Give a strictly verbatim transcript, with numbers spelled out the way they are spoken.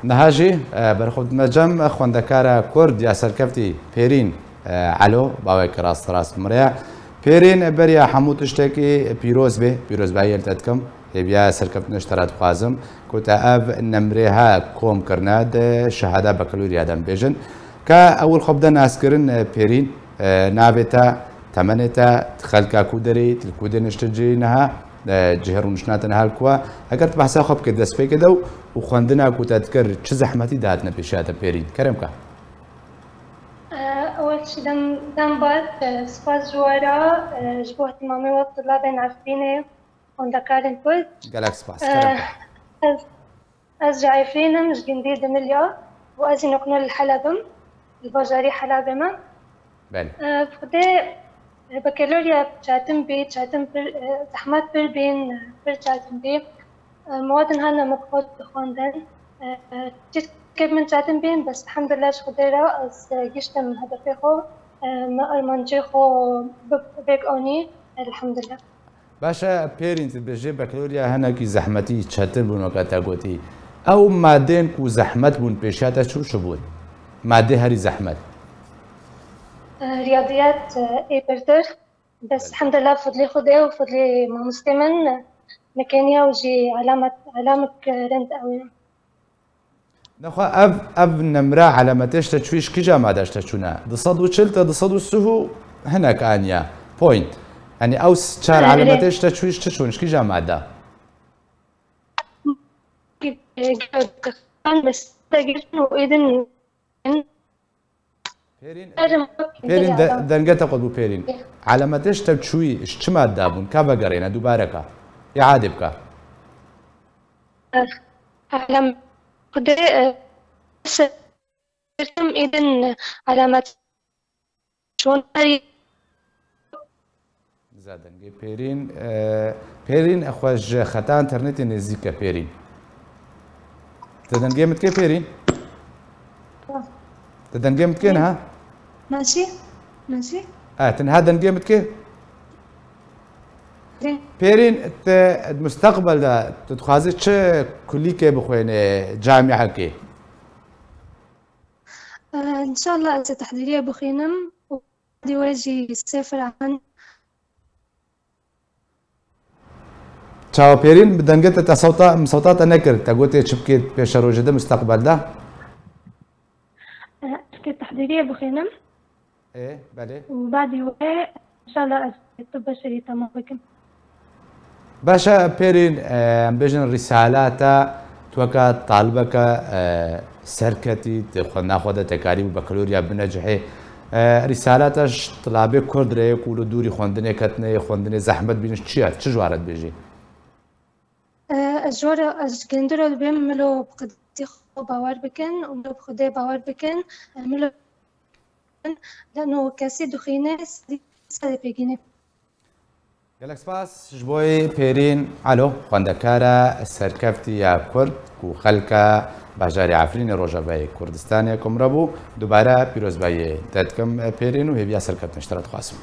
Niha jî, e, berxwe dime cem xwendekara Kurd ya serkeftî Pêrîn, e, Elo, bawek rast rast miriye. Pêrîn beriya hemû tiştekî pîroz bê, pîrozbayî li te dikim. Hêviya serkeftinê ji te re dixwazim. Ku te ev nemrê he kom kirine di şehada bakalorya de bêjin. Ka ewil xwe bide naskirin, e, Pêrîn, e, navê te, temenê te, xelka ku derê, tu li ku de niştin cî niha, e, cihê rûniştina te niha li ku e. Eger tu behsa xwe bike destpêkê de û xwendina ku te dikir, çi zehmetî dihatine pêşiya te Pêrîn? Kerem ke. Ewil jî dem, dem baş, e, spas ji we re, e, ji bo ihtimamê we bi tulabên Efrînê, xwendekarên Kurd. Gelek spas. E, Kerem ke. Ez, ez ji Efrîn im, ji gundî Dimilya û ez jî nokno li Heleb im, li bajarî Helebê me. Belê. E, bi Xwedê, e, bakalorya çetin bî, çetin pir, e, zehmet pir bîn, e, pir çetin bî. E, mewad niha ne me bi xwe dixwendin. E, çîkê min çetin bîn, bes elhamdulillah ji Xwedê re ez, e, giştim hedefê xwe. E, me armancê xwe bi, vêk anî, elhamdulillah. Baş e, Pêrîn, tu dibêjî bakalorya hinekî zehmetî, çetin bûn, weke te gotî. Ew madên ku zehmet bûn pêşiya te çi û çi bûn? Madê herî zehmet. E, riyadiyat, e, ê pirtir. Bes, elhamdulillah, fidlî Xwedê û fidlî mamostê min, e, me keniya û jî alamet, alamek, e, rind ew e. Nexwe ev, ev nemra elemetê ji te çûyî ji kîja made ji te çûne? Du sed û çil te du sed û sih û hinek aniye. Point. Yanî ew s-, çar Erê. Elemetê ji te çûyî ji çi çûn? Ji kîja made? Pêrîn, Erê. Pêrîn de, denge te qut bû Pêrîn. Elemetê ji te çûyî ji çi made bûn? Ka vegerêne dubare ka. Îadê bika. Alem Xwedê, e, se-, serkim êdin alamet çon herî. Za dengê Pêrîn, e, Pêrîn, e, xwe ji xeta înternetê nêzîk e Pêrîn. Te dengê min dikê Pêrîn? Te dengê min dikê niha? Maşî? Maşî? E, tu niha dengê min dikê? Pêrîn, te di mustaqbel de tu dixwazî çi kulîkê bixwênê camîhekê? Ee, inşallah ez ê tehdîriyê bixwînim û di wê jî sê firehan. Çawa Pêrîn, bi dengê te, te sewta, min sewta te nekir. Te gotê çi bikê pêşerojê de, mustaqbel de? Ee, ez ê tehdîriyê bixwînim. Ê, belê. Û badî wê, inşallah ez tib beşerî temam bikim. Baş e, Pêrîn, e, em bêjin rîsala te, tu weke talibeke, e, serketî, di xwendina xwe de te karî û bakalorya binecihê. E, rîsala te ji tilabê Kurd re yê ku li dûrî xwendinê ketine, yê xwendinê zehmet bînin, çi ye? Çi ji wan re dibêjî? E, ez ji we re, ez ji gundî re dibêm milo bi Xwedê xwe bawer bikin û milo bi Xwedê bawer bikin. E, milo Lano kesî dixwîne sedî sedê pêgînê. Gelek spas ji bo Pêrîn Elo, xwendekara serkeftî ya Kurd ku xelka bajarê Efrînê Rojavayê Kurdistanê komre bû. Dubare pîrozbayiyê te dikim Pêrîn û hêviya serkeftin ji te re dixwazim.